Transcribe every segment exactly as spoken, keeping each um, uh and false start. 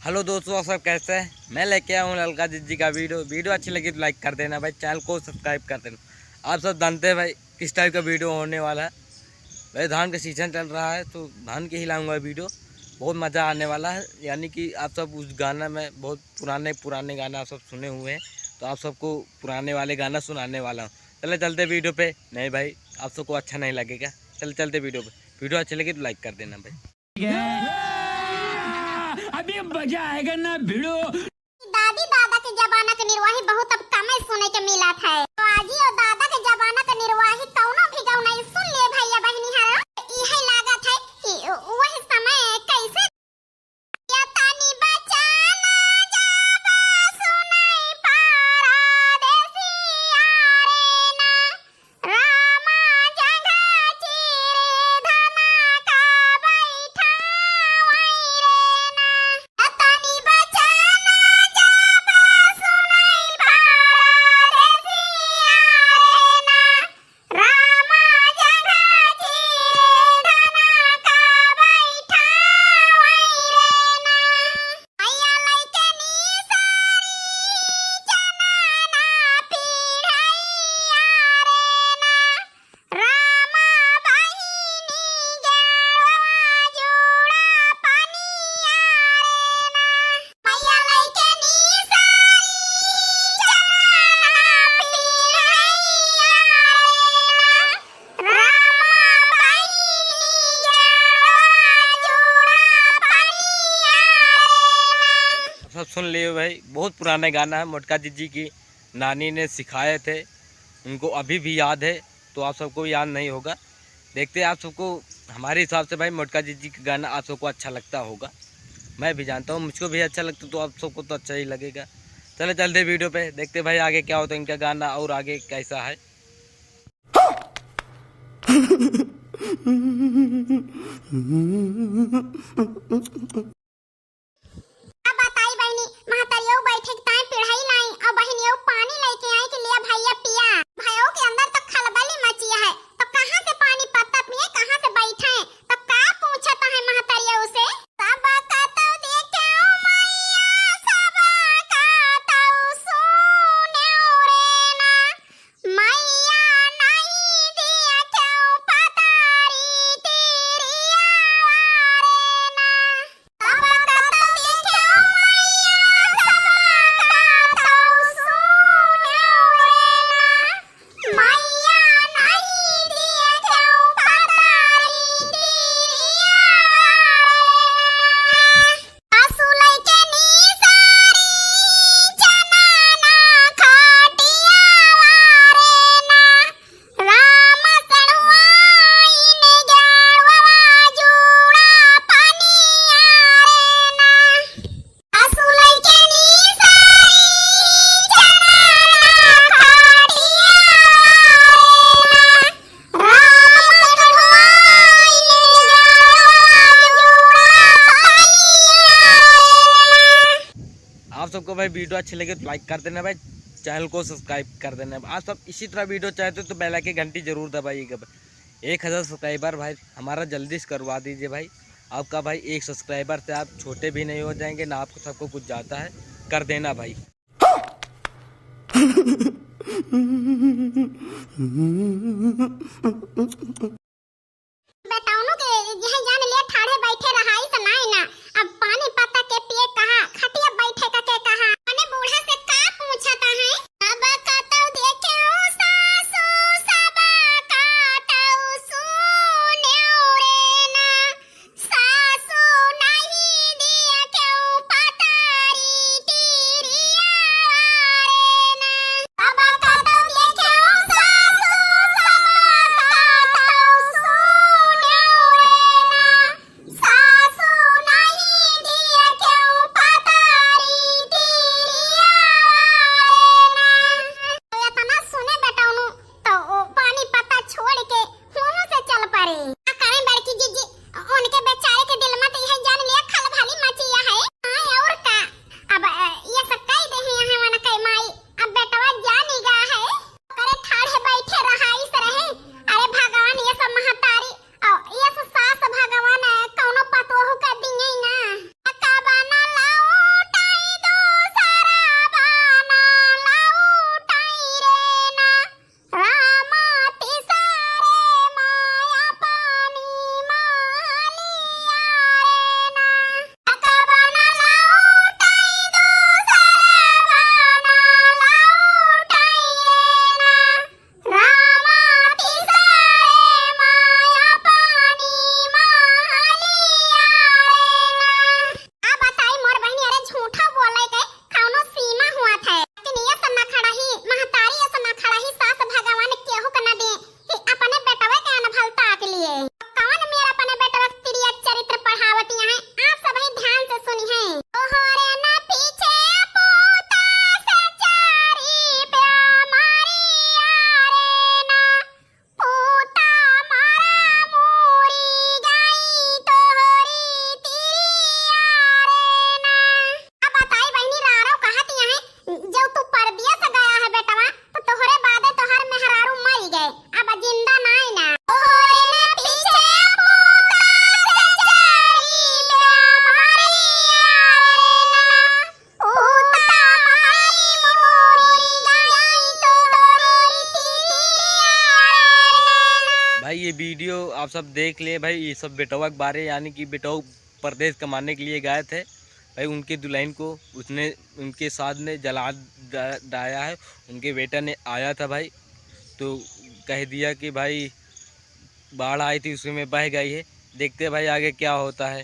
हेलो दोस्तों, आप सब कैसे हैं? मैं लेके आया हूँ ललका जिज्जी का वीडियो। वीडियो अच्छी लगी तो लाइक कर देना भाई, चैनल को सब्सक्राइब कर देना। आप सब जानते हैं भाई किस टाइप का वीडियो होने वाला है। भाई धान का सीजन चल रहा है तो धान के ही लाऊंगा वीडियो, बहुत मज़ा आने वाला है। यानी कि आप सब उस गाना में बहुत पुराने पुराने गाने आप सब सुने हुए हैं, तो आप सबको पुराने वाले गाना सुनाने वाला हूँ। चले चलते वीडियो पे। नहीं भाई, आप सबको अच्छा नहीं लगेगा। चले चलते वीडियो पे। वीडियो अच्छी लगी तो लाइक कर देना भाई। अभी मजा आएगा ना भिड़ो। दादी दादा के जमाना के निर्वाही बहुत अब कमे सुने के मिलत है। तो आजी और दादा के जमाना के निर्वाही कौनो भी गौना सुन ले भैया बहनी है, इहे लागत है कि वही समय कैसे या तनी बचाना जाबा सुनाई परदेसिया रे ना। रामा जंघा चीरे धना का बैठावई रे ना। तनी बचाना जाबा सुनाई परदेसिया रे ना। रामा जंघा चीरे धना का बैठावई रे ना। मैया लइके निसारी चना ना पिढ़ैया रे ना। रामा बहिनी गेड़वा जूड़ा पनिया रे ना। मैया लइके निसारी चना ना पिढ़ैया रे ना। रामा बहिनी गेड़वा जूड़ा पनिया रे ना। सब सुन लियो भाई, बहुत पुराने गाना है, मोटका जिज्जी की नानी ने सिखाए थे, उनको अभी भी याद है, तो आप सबको याद नहीं होगा। देखते हैं आप सबको, हमारे हिसाब से भाई मोटका जिज्जी का गाना आप सबको अच्छा लगता होगा, मैं भी जानता हूँ, मुझको भी अच्छा लगता, तो आप सबको तो अच्छा ही लगेगा। चले चलते वीडियो पे, देखते भाई आगे क्या होता है इनका गाना और आगे कैसा है। अब बताई बहिनी, महतरियो बैठे के ताई पिढ़ाई लाई और बहिनियो पानी लेके आई कि लिया भैया पिया। भयो के अंदर तो खलबली मचिया है, तो कहाँ से पानी पत्ता पिए, कहाँ से बैठे? तो का पूछत है महतरियो से? सब कतौ देखे मैया, सब कतौ सुने रे ना। मैया नहीं दिया क्यों पतारी तिरिया रे ना। सब कतौ देखे मैया, सब कतौ सुने रे ना। मैया नहीं दिया क्यों पतारी तिरिया रे ना। आप सबको भाई वीडियो अच्छी लगे तो लाइक कर देना भाई, चैनल को सब्सक्राइब कर देना। आप सब इसी तरह वीडियो चाहते हो तो बेल आइकन घंटी जरूर दबाइएगा भाई। एक हज़ार सब्सक्राइबर भाई हमारा जल्दी से करवा दीजिए भाई। आपका भाई एक सब्सक्राइबर से आप छोटे भी नहीं हो जाएंगे ना, आपको सबको कुछ जाता है, कर देना भाई। बेटौनो के यह जान लिया ठाढ़े बैठे रहाई से नाई ना। अब पानी पत्ता के पिए कहा, खटिया बैठे का के कहा। अपने बूढ़ा से का पूछता है? अब कतौ देखे सासू, सब कतौ सुने रे ना। सासू नहीं दिया क्यों पतारी तिरिया रे ना। अब कतौ देखे सासू, सब कतौ सुने रे ना। आप सब देख ले भाई, ये सब बेटवा के बारे, यानी कि बेटवा परदेश कमाने के लिए गए थे भाई, उनके दुल्हन को उसने, उनके साथ ने जला दा-, डाया है। उनके बेटा ने आया था भाई, तो कह दिया कि भाई बाढ़ आई थी, उसमें बह गई है। देखते हैं भाई आगे क्या होता है।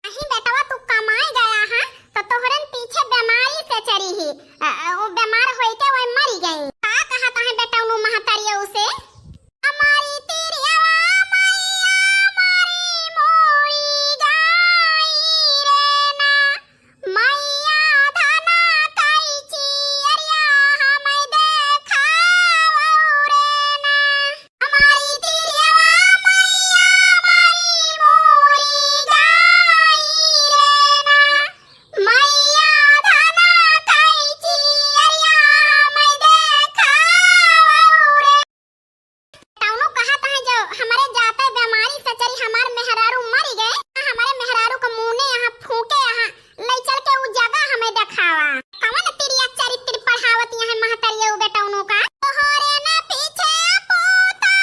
अही बेटवा, तू कमाए गया है, तो तोहरन पीछे बीमारी से चरी ही। अ, अ, वो बीमार होई के वही मरी गई। का कहत है बेटवनू महतरिया उसे? हमारी तिरियवा मैया मारी मोरी गाई रे ना। मैया धना कैची अरिया हमै देखावौ रे ना। हमारी तिरियवा मैया मारी मोरी गाई रे ना। मैया धना कैची अरिया हमै देखावौ रे। तौनो कहत है जो हमरे जाते बीमारी से चरी हमार मेहरारू मरी गए, हमरे मेहरारू के मुने यहाँ फूके यहाँ ले चल के उ जगह हमें देखावा। कवन तिरिया चरित्र पढ़ावत यहाँ महतरिया उ बेटौनो का? तोहरे ना पीछे पूता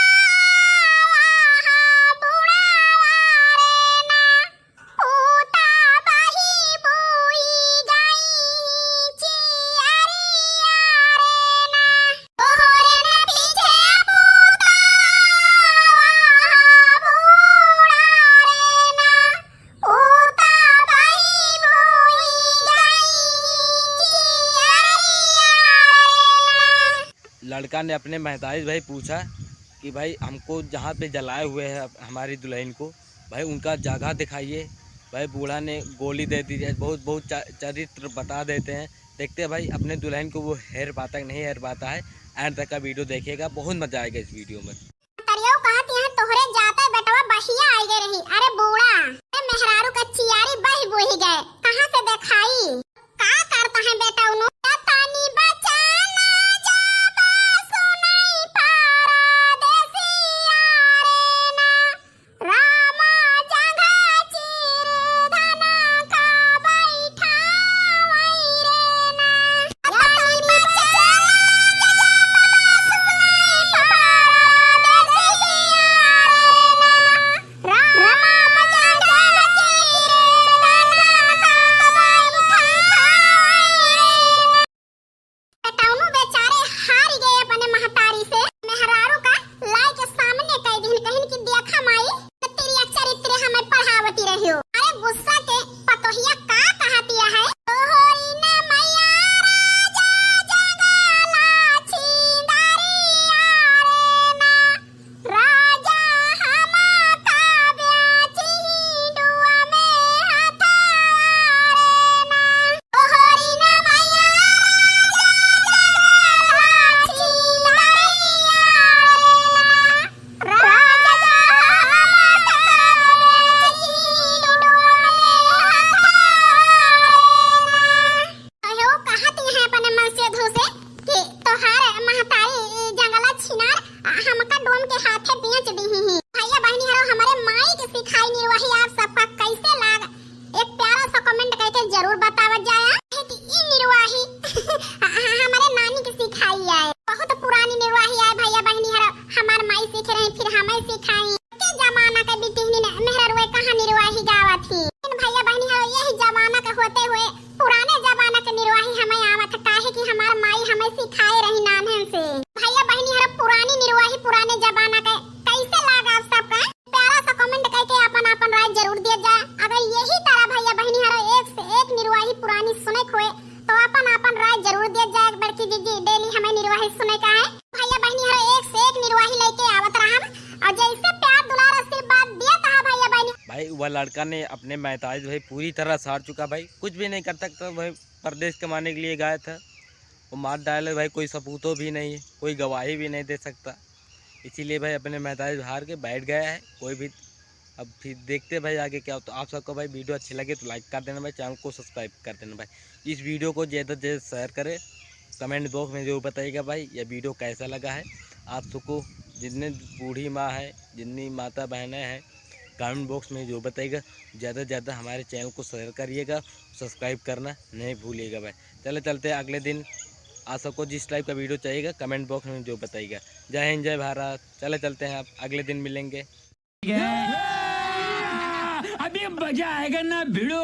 बूढ़ावा रे ना। पूता बही बुई गई चियरिया रे ना। तोहरे ना पीछे पूता बूढ़ा रे ना। पूता बही बुई गई चियरिया रे ना। लड़का ने अपने महतारी से भाई पूछा कि भाई हमको जहाँ पे जलाए हुए हैं हमारी दुल्हन को, भाई उनका जगह दिखाइए। भाई बूढ़ा ने गोली दे दी है, बहुत, बहुत च-, चरित्र बता देते हैं। देखते हैं भाई अपने दुल्हन को वो हेर पाता है कि नहीं हेर पाता है। एंड तक का वीडियो देखिएगा, बहुत मजा आएगा इस वीडियो में। तरियौ कहत यहाँ तोहरे जाते बेटवा बहिया आई गए रही। अरे बूढ़ा, ए मेहरारू का चियारी बही बोही गए, कहाँ से देखाई? का करता है बेटौनो? तानी बचाना जाबा सुनाई परदेसिया रे ना। रामा जगह चीर धना का बैठावै रे ना। तानी बचाना जाबा सुनाई परदेसिया रे ना। बेटौनो बेचारे हार गए अपने महतारी से। मेहरारू का लाई के सामने कह दिहन, कहिन कि देखा माई, तेरी चरित्र हमें पढ़ावती रहियो। अरे गुस्सा के पतोहिया का कहतिया है? तोहरी न मैया राजा जंगला छिंदरिया रे ना। राजा हमका ब्याची डुआ में हथवा रे ना। तोहरी न मैया राजा जंगला छिंदरिया रे ना। राजा हमका ब्याची डुआ में हथवा रे ना। अहे, वो कहत ही है अपने मन से धू से कि तोहार महतारी जंगला छिनार, आ, हमका डोम के हाथे बेच दिही ही। भैया बहनी हरो, हमरे माई के सिखाई निर्वाही आप सबका कैसे लाग, एक प्यारा सा comment करके जरूर बतावत जाया। है कि ई निर्वाही हमरे नानी के सिखाई आए, बहुत पुरानी निर्वाही आए। भैया बहनी हरो, हमार माई सीखे रही, फिर हमें सिखाई। के जमाना के बिटिहनी ने मेहररुए कहाँ निर्वाही गावत ही। लेकिन भैया बहनी हो, यही जमाना के होते हुए पुराने जमाना के निर्वाही हमें आवत है, काहे कि हमार माई हमें सिखाए रही नान्हन से। भैया बहनी हर पुरानी निर्वाही पुराने जमाना के कैसे लाग आप सबका? प्यारा सा comment करके अपन अपन राय जरूर दिया जा। अगर यही तरह भैया बहनी हर एक से एक निर्वाही पुरानी सुने के होए तो अपन अपन राय जरूर दिया जाए। बड़की जीजी daily हमें निर्वाही सुने का है। भैया बहनी हर एक से एक निर्वाही लेके आवत रहम और जैसे प्यार दुलार आशीर्वाद दिया था भैया बहनी। भाई वह लड़का ने अपने महतारी भाई पूरी तरह सार चुका भाई, कुछ भी नहीं कर सकता भाई, परदेश कमाने के लिए गया था, वो मार डाले भाई, कोई सबूतो भी नहीं है, कोई गवाही भी नहीं दे सकता, इसीलिए भाई अपने महतारी हार के बैठ गया है। कोई भी अब फिर देखते हैं भाई आगे क्या होता है। आप सबको भाई वीडियो अच्छी लगे तो like कर देना भाई, चैनल को सब्सक्राइब कर देना भाई। इस वीडियो को ज़्यादा से ज़्यादा शेयर करें, कमेंट बॉक्स में ज़रूर बताइएगा भाई यह वीडियो कैसा लगा है। आप सबको जितने बूढ़ी माँ है, जितनी माता बहनें हैं, कमेंट बॉक्स में जो बताइएगा। ज़्यादा से ज़्यादा हमारे चैनल को शेयर करिएगा, सब्सक्राइब करना नहीं भूलिएगा भाई। चले चलते हैं अगले दिन। आप सबको जिस टाइप का वीडियो चाहिएगा कमेंट बॉक्स में जो बताइएगा। जय हिंद, जय भारत। चले चलते हैं, आप अगले दिन मिलेंगे। अभी मजा आएगा ना भिड़ो।